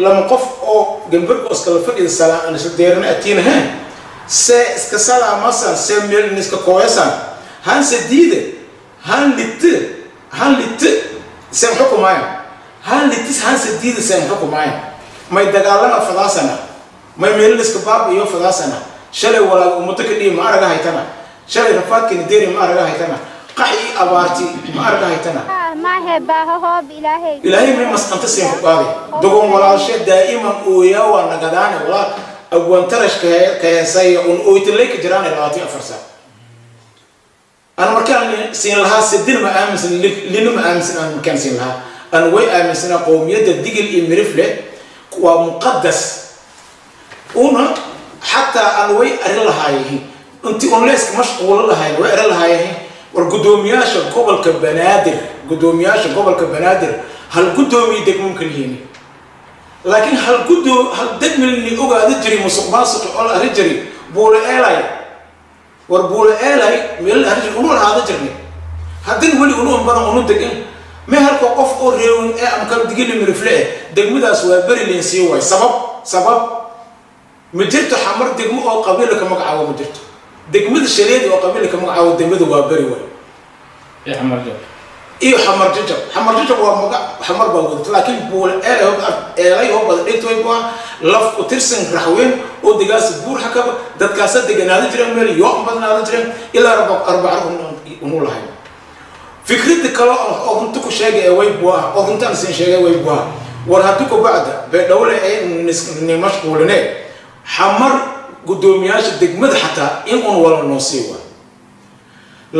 lama qof oo gambarka iskala fadhida salaan isla deerna atiina he see iska salaamasan, see meel iska kooyasan, han sadiide, han litte, han litte seen xukumaaya, han litis, han sadiide seen xukumaaya, may dagaalana fadaasana, may meel iska baab iyo fadaasana. Shalay walaal ummado ka dhihi ma araga haytana, shalay rafaadkani deeri ma araga haytana, qaxi abaarti ma araga haytana. Maahe baaho hoob ilaahay. Ilaahay may masqanta seen ku qaaday dogon walaalshe daa'iman ooyaa waa nagadaane walaal agwaan tarash ka heesay un ooytalay ka jiraan 24 saac. Ana markaan siin lahaa sidin ma aaminsan, lina ma aaminsan. Aan markaan siin lahaa ana way aaminsanaa qowmiyadda Digil iyo Mirifle waa muqadas una xataa aan way arin lahaayahin inti un leeska mashquulo lahayn way arin lahaayahin. War guddoomiyaasha gobolka Banaadir, guddoomiyaasha gobolka Banaadir hal guddoomiye degmoon kaliyiini, laakiin hal guddoo hal degmilni ogaada jiri musuq maasuq oo la arrin jiri Buule Eelay. War Buule Eelay meel la arrin jiri unu lahaada jirnay, haddin weli unu badan unu degin me halka qof oo reewin ee amka Digili Mirifle eh degmadaas waa beri leen sii waay. Sabab ma jirto. Xamar degmo oo qabiilka magacaabo ma jirto. Degmada Shaleedi oo qabiilka magacaabo degmada waa beri waay iyo Xamar Jajab. Xamar Jajab waa magac Xamar baa wadata, laakiin Buule Eelay hoo Eelay hoo bada dhigta way bua laf ku tirsan Raxweyn oo degaas Buur Xakaba dadkaasa deganaada jireen meel yoo badnaada jireen ilaa arbaca unu lahayn. Fikradda kale oo runta ku sheegay ee way bua oo runtaan siin sheegay way bua. War haddii ku bacda Beedhowle ee ni mashquuline Xamar guddoomiyaasha degmada xataa in un wala noo sii waa